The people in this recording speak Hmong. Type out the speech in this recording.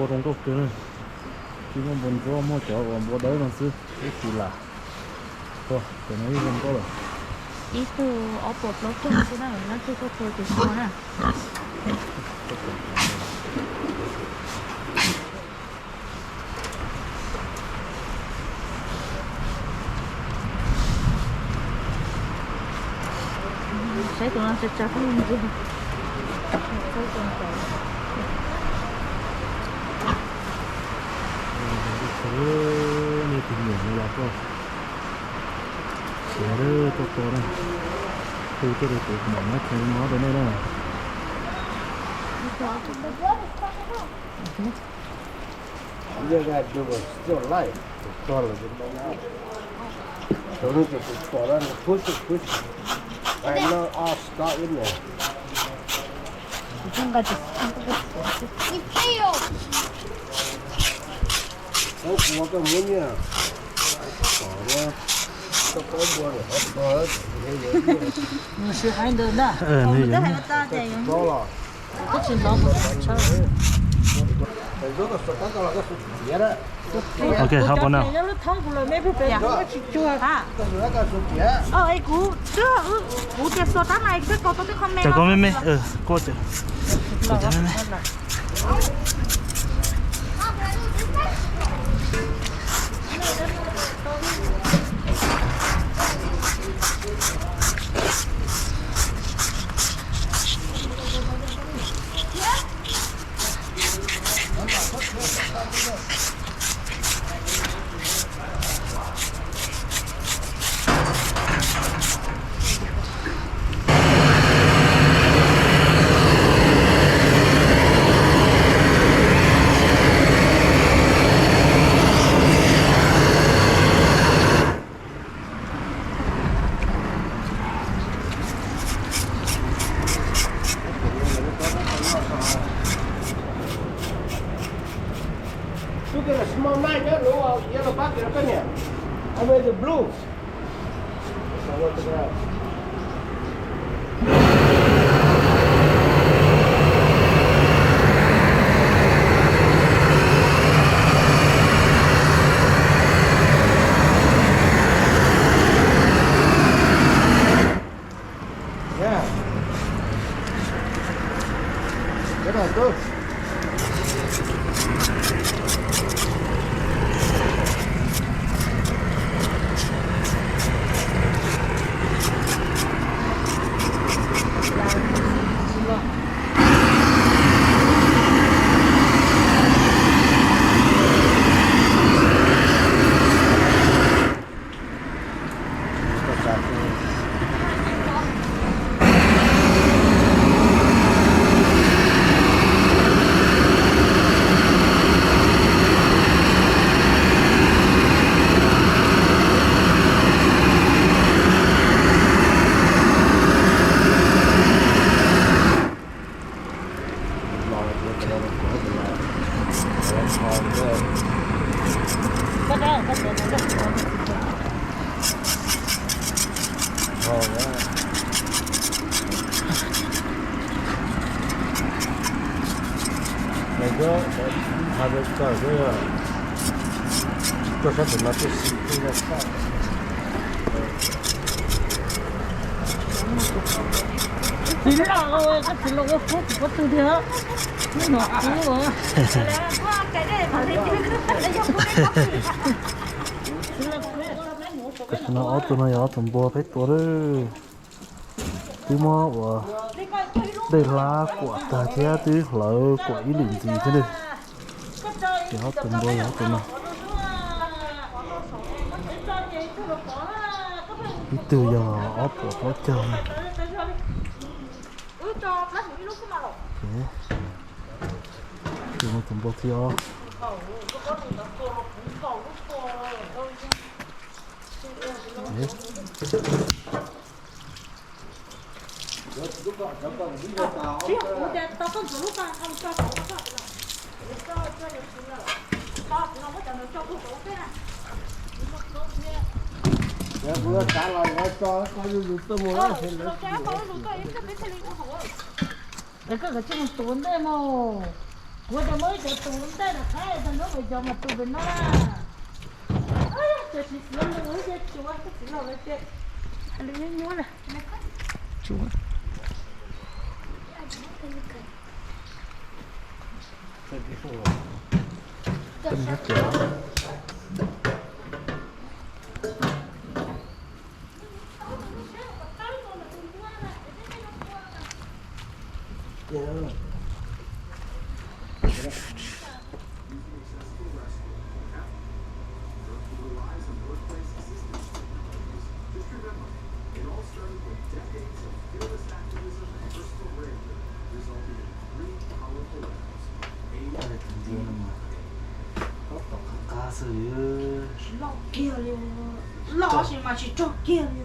Npua zoo nkauj kawg na. Tsis muaj npua ntsuab, muaj cov uas npua dawb no xwb, ib tug lam. Ua, cov no ib zoo nkauj lawm. Ib tug ob puas plaub caug xwb na, nyob tsuj tuaj tu tus kua na. Saib tus no tsa tsa pheej ntsia. Nej tus niam no los koj siav tuaj tos na. Hu tuaj rau kuv mam muab cheem mob rau nej na. Nws sib hais ntawd ntag. Twb tsis hnov kuv tshawb. Ok, hab pov na. Kuv tias xuas rab na, koj tau tej qho me. Cov koj me me, koj cov me me. Look at the small knife, that little, uh, yellow bucket up in there. I mean the blue. Yeah. Cái này cứ Nws kuj nthav tawm xwb, tuaj sab tim no tuaj xim tuaj yog tshaj. Txiv los, koj txiv los ua kub kuv pob tw thiab. Hnub no kub. Tam sim no ob tug no yog ob tug npua peb tua lawm. Twb muab ua dej hlab kuam tag thiab twb hlawv kuam ib lwm ntxiv thiab lawm. Ces ob tug npua yog ob tug no. Ib tug yog ob puas plaub caug. Ces tus no tus npua thib ob. Koj kav tsij mus tuav ntej mog. Ua rau muab cov tus ntej rov qab rau hnub pem cov mas tus pem no na. Cov tsis txiav lus thiab tsuav txiv laus lawv tias hais lus nyuab nyuab na. Tsuav. Tus ntxuag no mas, tab tom qab qab xwb li. Loj kiag li, loj tab sis mas tsis rog kiag li.